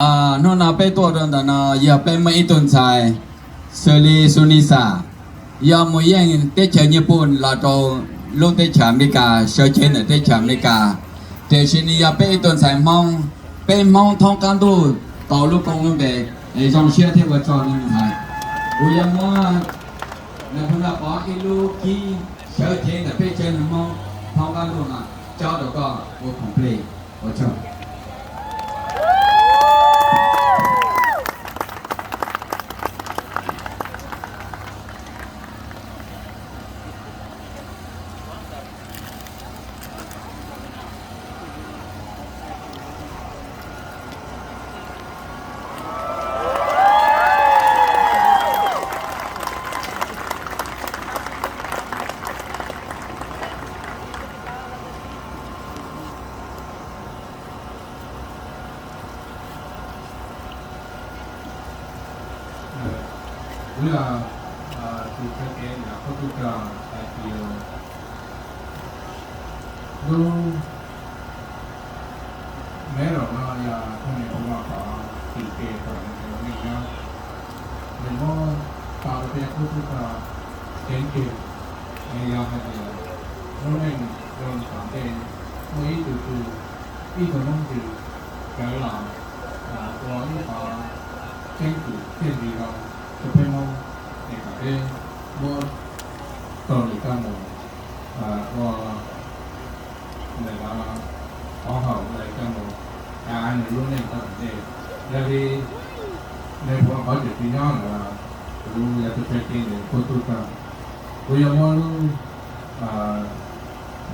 Hnub no peb tuaj rau ntawm no yog peb muaj ib tug ntxhais xws li Sunisa, yog mus yeej teb chaws Nyij Pooj los rau lub teb chaws Amelikas, sawv cev ntawm teb chaws Amelikas, tiam sis nws yog peb ib tug ntxhais Hmoob. Peb Hmoob thoob qab ntuj tau lub koob lub npe, es zoo siab thiab ua tsaug rau ntxhais. Kuv yuav muab nws pheej nrog pov ib lub kib sawv cev ntawm peb tsev neeg Hmoob thoob qab ntuj no cob rau koj ua khoom plig. Ua tsaug. Kuv yog tus txawj kev nram qhuab tub rog hais tias lub medal no yog poj niam ua kom tim ke kom nws ua neej nyob. Nws muab tau rau peb qhuab tub rog ceev twg, es yog hais tias lub neej rau tom ntej muaj ib tug twg, ib tug Hmoob twg raws los ua ib qho ceeb twm txiaj ntsig zoo rau peb Hmoob, es kom peb muab tau nws coj mus ua ntawm no qhov haum ntawd coj mus kav nws lub neej tom ntej. Yog li nws puas qhov twg tsis nyob los kuv yog tus txawj kev nws qhuab tub rog, kuv yuav muab lub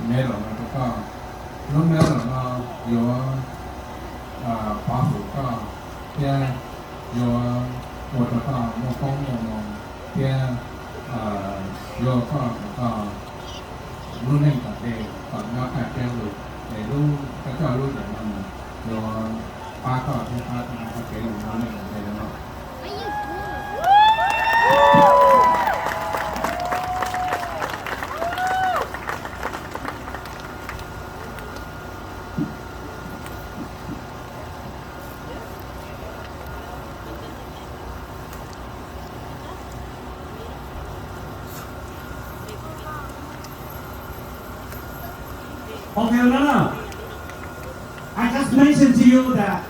medal no rau koj. Lub medal no yuav pov hwm koj thiab yuav ua rau koj muaj koob muaj moo thiab yuav ua koj kom koj lub neej tom ntej kom nyob kaj siab lug. Es lub koj coj lub yam no mus yuav pab koj thiab pab koj kev lug lub neej tom ntej no. Okay, no, no. I just mentioned to you that